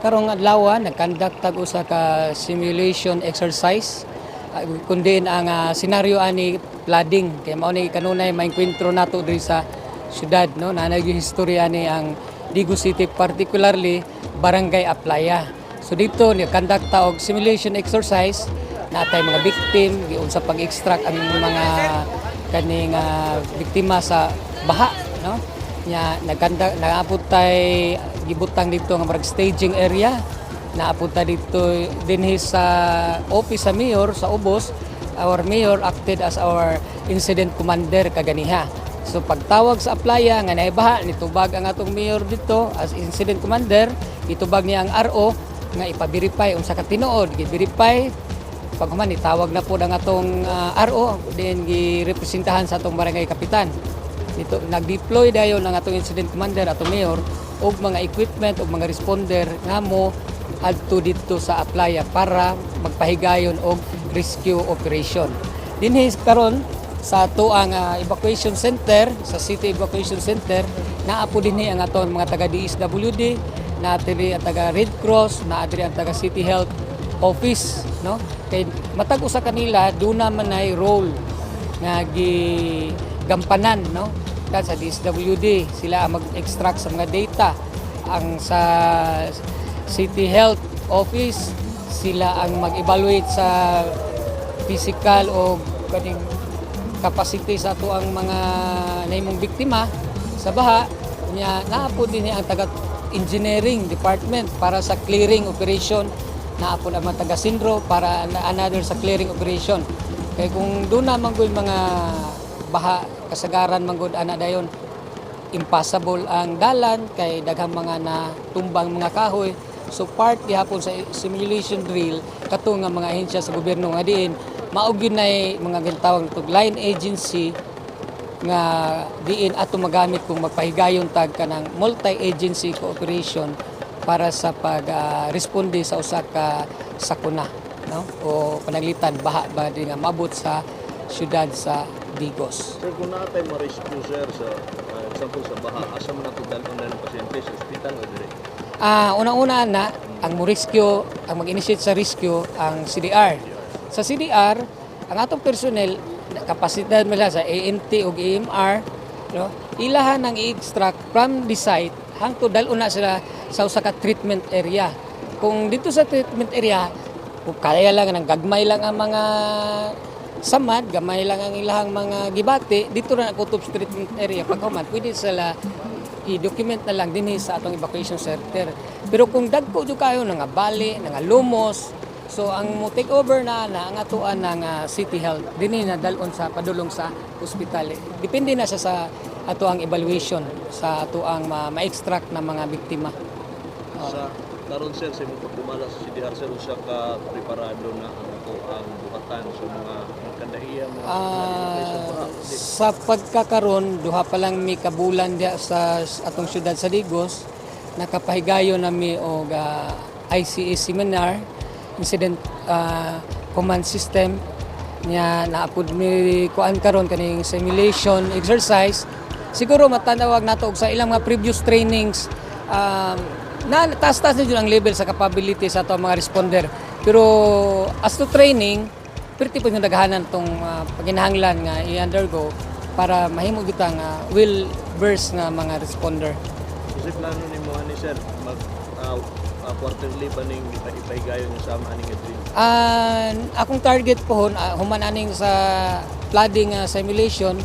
Karong adlaw nag-conduct tag usa ka simulation exercise, kundi ang senaryo ani flooding kay mao ni kanunay maengkwentro nato diri sa syudad, no? Naa yung historya ni ang Digos City, particularly Barangay Aplaya. So dito ni conduct ta og simulation exercise, natay mga victim, giunsa pag-extract ang mga kaning biktima sa baha, no? Nya nagkanda naapot tay gibutang dito nga murag staging area. Naapot ta dito dinhi sa office sa mayor sa ubos. Our mayor acted as our incident commander kaganiha. So pagtawag sa Aplaya nga naay baha, nitubag ang atong mayor dito as incident commander. Itubag niya ang RO nga ipa-verify unsa ka tinuod. Gi-verify. Pag human, itawag na po ang atong RO, then girepresentahan sa atong barangay kapitan dito. Nag-deploy dayon ang atong incident commander, atong mayor, og mga equipment og mga responder nga mo adto dito sa Aplaya para magpahigayon og rescue operation. Dinhi karon sa ato ang evacuation center, sa City Evacuation Center, naa po dinhi ang aton mga taga DSWD, naa diri ang taga Red Cross, naa diri ang taga City Health Office, no? Kay matag usa kanila duna man ay role nga gigampanan, no? Kan sa DSWD, sila ang mag-extract sa mga data. Ang sa City Health Office, sila ang mag-evaluate sa physical o kaning capacity sa ato ang mga nahimong biktima sa baha. Nya naa po din ang taga engineering department para sa clearing operation, naa po ang mga taga Sindro para another sa clearing operation. Kay kung doon na man gud mga baha, kasagaran man gud ana dayon impassable ang dalan kay daghang mga natumbang mga kahoy. So part gihapon sa simulation drill kato nga mga ahensya sa gobyerno nga diin mao gyud nay mga gintawag nato line agency nga diin ato magamit kung magpahigayon tag kanang multi-agency cooperation para sa pag responde sa usa ka sakuna, no, o pananglitan baha ba di nga maabot sa syudad sa Digos. Sir, kung naa tay ma-rescue, sir, sa example sa baha, asa man nato dalhon na ng pasyente, sa ospital o dire? Una-una na ang mo rescue, ang mag-initiate sa rescue ang CDR. Sa CDR, ang atong personnel kapasidad mo sa AMT o AMR, no? Ilahan ang i-extract from the site hangtod dal-on na sila sa usa ka treatment area. Kung dito sa treatment area, kung kaya lang nang gagmay lang ang mga samad, gamay lang ang ilahang mga gibati, dito na kutob sa treatment area. Pag human, pwede sila i-document na lang dinhi sa atong evacuation center. Pero kung dagko jud kayo nga bali, nga lumos, so ang mo take over na na ang atoan ng City Health dinhi na dalon sa padulong sa ospital. Depende na siya sa ato ang evaluation sa ato ang ma-extract na mga biktima. Sa karon, sir, sa imong pagdumala sa CDR, sir, unsa ka preparado na ang ato ang buhatan sa mga kandahiya mga evacuation baha? Sa pagkakaron, duha pa lang mi kabulan diha sa atong syudad sa Digos, nakapahigayon na mi og ICE seminar, incident command system. Nya naapod mi kuan karon kaning simulation exercise. Siguro matanawag nato og sa ilang mga previous trainings, na taas-taas na jud ang level sa capability sa ato mga responder. Pero as to training, perti po yung daghanan tong paginahanglan nga i-undergo para mahimo kita nga well versed nga mga responder. Kasi plano nimo ani, sir, mag quarterly ba ning ipahigayon nga sama ani nga drill? Akong target po human aning sa flooding simulation,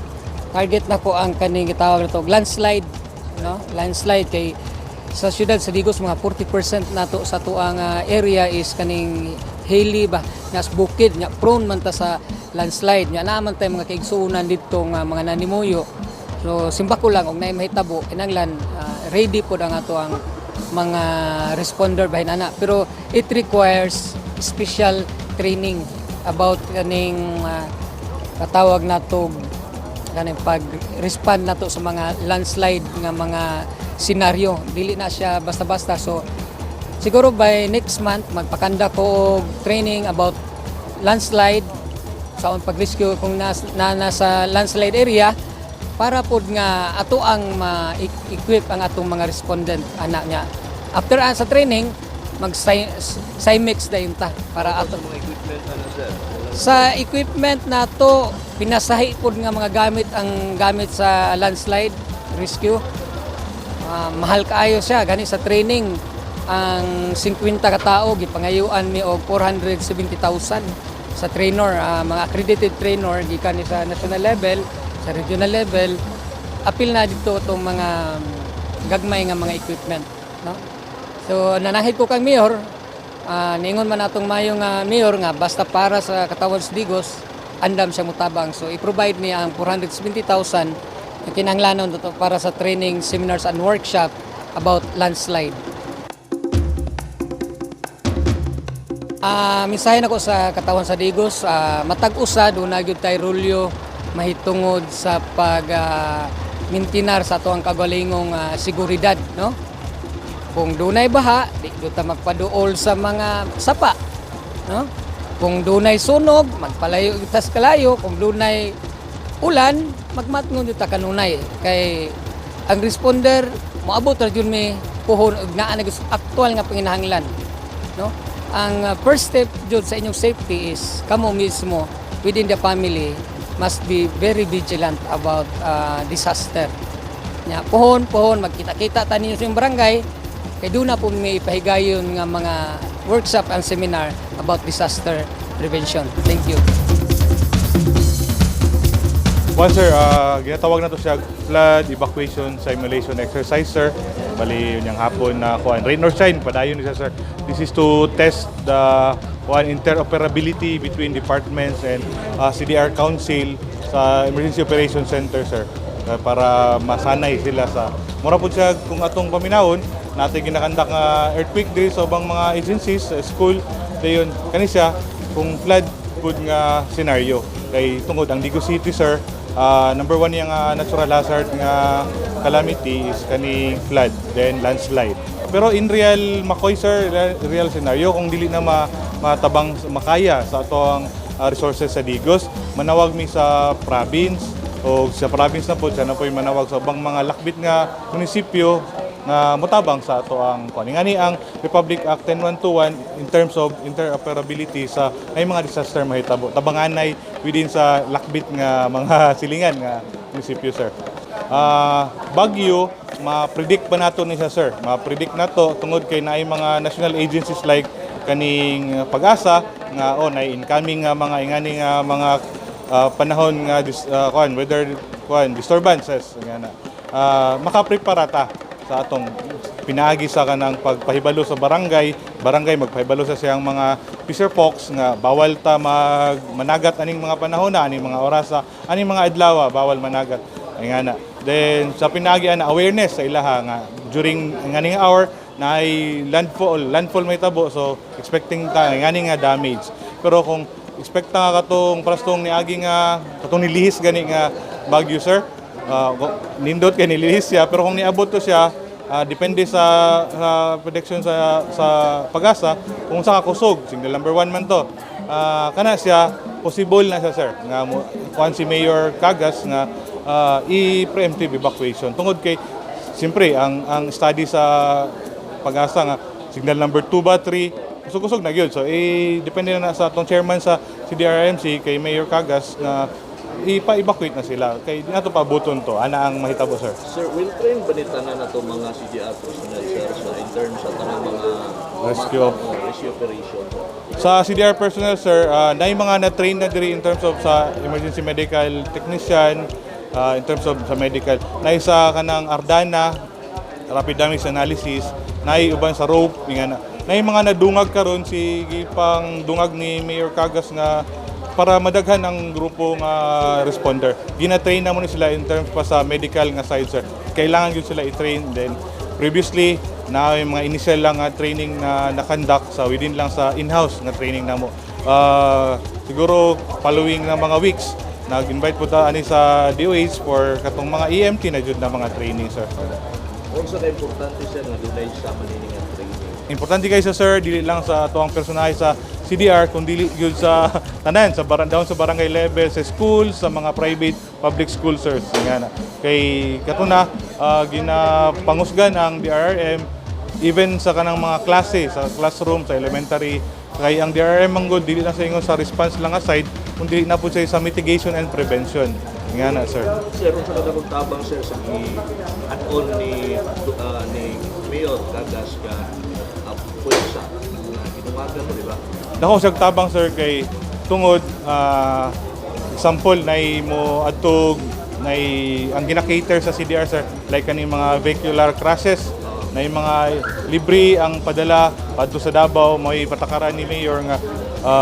target na ko ang kaning gitawag nato landslide, no? Landslide kay sa siyudad sa Digos mga 40% nato sa tuang area is kaning hilly ba, nas bukid nga prone man ta sa landslide. Nga naa man tay mga kaigsuonan didto nga mga nanimuyo. So simbako lang og naay mahitabo, kinahanglan ready pod ang ato ang mga responder bahin ana. Pero it requires special training about kaning katawag nato kaning pag-respond nato sa mga landslide nga mga senaryo. Dili na siya basta-basta. So siguro by next month magpa-conduct ko og training about landslide, sa pag-rescue kung nasa landslide area, para pod nga ato ang ma-equip ang atong mga respondent ana niya. After sa training, mag SIMEX dayon ta para Ato ato mga equipment ana, sir? Wala. Sa equipment nato, pinasahi pod nga mga gamit ang gamit sa landslide rescue. Mahal kaayo siya. Gani sa training, ang 50 ka tao gipangayuan mi og 470,000 sa trainer, mga accredited trainer gikan ni sa national level, sa regional level. Apil na dito itong mga gagmay nga mga equipment, no? So nanahid ko kang mayor, niingon man atong mayo nga mayor nga basta para sa katawan sa Digos, andam siya mutabang. So i-provide niya ang 470,000 na kinahanglanon to para sa training, seminars and workshop about landslide. Mensahe nako sa katawan sa Digos, matag usa duna gyud tay rulyo mahitungod sa pag mintinar sa atoang kagalingong seguridad, no? Kung dunay baha, di gyud ta magpaduol sa mga sapa, no? Kung dunay sunog, magpalayo gyud ta sa kalayo. Kung dunay ulan, magmatngon gyud ta kanunay kay ang responder moabot ra gyud mi puhon og naa na gyud sa aktual nga panginahanglan, no? Ang first step jud sa inyong safety is kamo mismo within the family must be very vigilant about disaster. Nya pohon pohon magkita-kita ta ninyo sa inyong barangay kay duna po may ipahigayon nga mga workshop and seminar about disaster prevention. Thank you. One, sir, ginatawag na to siya flood evacuation simulation exercise, sir. Bali yun yung hapon na kuan. Rain or shine, padayon ni siya, sir. This is to test the kuan interoperability between departments and CDR Council sa Emergency Operations Center, sir. Para masanay sila sa mura pud siya kung atong paminawon natin gina-conduct nga earthquake drill sa ubang mga agencies sa school, dayon kani siya kung flood pud nga scenario kay tungod ang Digos City, sir, number one yung natural hazard nga calamity is kaning flood, then landslide. Pero in real makoy, sir, real scenario, kung dili na matabang makaya sa atoang resources sa Digos, manawag mi sa province o sa province na po siya na po manawag sa ubang mga lakbit nga munisipyo nga motabang sa ato ang kuan. Ngani ang Republic Act 10121 in terms of interoperability sa ay mga disaster mahitabo. Tabanganay within sa lakbit nga mga silingan nga munisipyo, sir. Bagyo, ma-predict pa nato ni siya, sir. Ma-predict nato tungod kay naay mga national agencies like kaning PAGASA nga oh naay incoming nga mga ingani nga mga panahon nga kuan weather kuan disturbances nga na makaprepara ta sa atong pinaagi sa kanang pagpahibalo sa barangay, barangay magpahibalo sa siyang mga fisher folks nga bawal ta mag managat aning mga panahon na, aning mga orasa, aning mga adlaw bawal managat. Ay nga na. Then sa pinaagi ana awareness sa ilaha nga during nganing hour na ay landfall may tabo, so expecting ta ngani nga damage. Pero kung expect ta nga katong prastong niagi nga katong nilihis gani nga bagyo, sir, nindot kay nilihis siya, pero kung niabot to siya, depende sa prediction sa PAGASA kung sa kakusog, signal number 1 man to, kana siya possible na siya, sir, nga mo kuan si Mayor Cagas nga i-preemptive evacuation tungod kay siyempre ang study sa PAGASA nga signal number 2 ba 3, kusog-kusog na gyud. So eh, depende na sa atong chairman sa CDRMC kay Mayor Cagas na ipa-evacuate na sila kay di nato pabuton to. Ana ang mahitabo, sir. Sir, well trained ba ni tanan na to mga CDR personnel, sir, sa in terms sa tanang mga Rescue. Oh, rescue operation, sir? Sa CDR personnel, sir, na yung mga na-train na diri in terms of sa emergency medical technician, in terms of sa medical, na isa kanang Ardana, rapid damage analysis, na uban sa rope, nga na. Na yung mga nadungag karon si gipang dungag ni Mayor Cagas nga para madaghan ang grupo nga responder. Gina-train na mo ni sila in terms pa sa medical nga side, sir. Kailangan yun sila i-train. Then previously na yung mga initial lang nga training na na-conduct sa within lang sa in-house nga training namo. Siguro following na mga weeks, nag-invite po ta ani sa DOH for katong mga EMT na jud na mga training, sir. Unsa ka importante, sir, nga dunay sa manini nga training? Importante kayo sa, sir, dili lang sa atoang personahe sa CDR kundi gyud sa tanan sa down sa barangay level, sa school, sa mga private, public school, sir. Nga na. Kay katuna gginapangusgan ang DRRM. Even sa kanang mga klase, sa classroom, sa elementary, kay ang DRRM man gud dili na sa ingon sa response lang aside, kundi na pud siya sa mitigation and prevention. Nga na, sir. Sir, unsa ka dakong tabang, sir, sa gi-add-on ni Mayor Cagas ka puwersa na gidumagan mo, di ba? Dako siyang tabang, sir, kay tungod example nay mo adtog nay ang gina-cater sa CDR, sir, like kaning mga vehicular crashes na yung mga libre ang padala padto sa Davao. May patakaran ni Mayor nga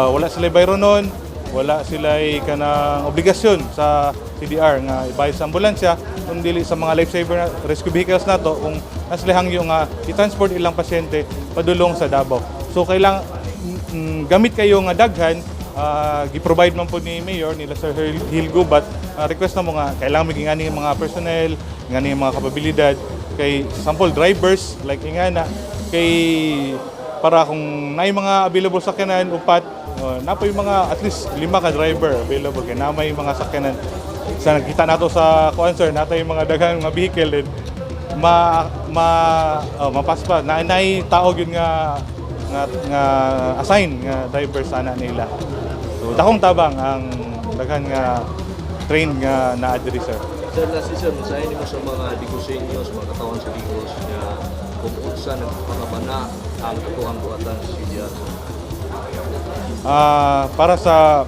wala sila bayronon, wala sila kanang obligasyon sa CDR nga ibayad sa ambulansya kung dili sa mga lifesaver na rescue vehicles nato kung nasila hangyo nga i-transport ilang pasyente padulong sa Davao. So kailang gamit kayo nga daghan, gi-provide man po ni Mayor nila Sir Hilgo, but request na mo nga kailangan maging ani mga personnel, ngani mga kapabilidad kay sample drivers like ingana kay para kung naay mga available sakyanan upat, napoy mga at least lima ka driver available kay na may mga sakyanan sa nakita nato sa kuan, sir, natay mga daghang mga vehicle din ma ma oh, mapaspa na nay tao gyud nga assign nga driver sana nila. So dakong tabang ang daghan nga trained nga naa diri, sir. Sir, last, sir, mensahe nimo sa mga Diguseño, sa mga katawan sa Digos nga kung unsa nagpangabana ang atoang buhatan sa CDR, sir? Para sa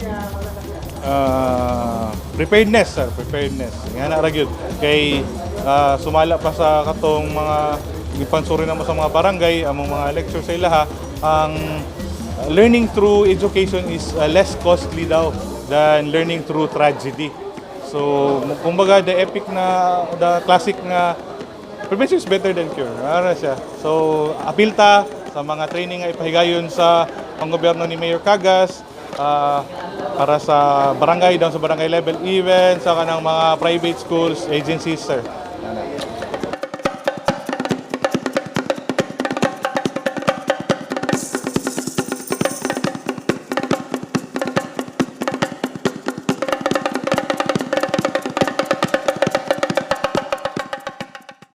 preparedness, sir, preparedness. Nga na ra gyud kay sumala pa sa katong mga gipansuri namo sa mga barangay among mga lecture sa ilaha, ang learning through education is less costly daw than learning through tragedy. So, kumbaga the epic na the classic nga prevention is better than cure. Ano siya. So, apil ta sa mga training nga ipahigayon sa panggobyerno ni Mayor Cagas, para sa barangay, down sa barangay level, even sa kanang mga private schools, agencies, sir. Ano.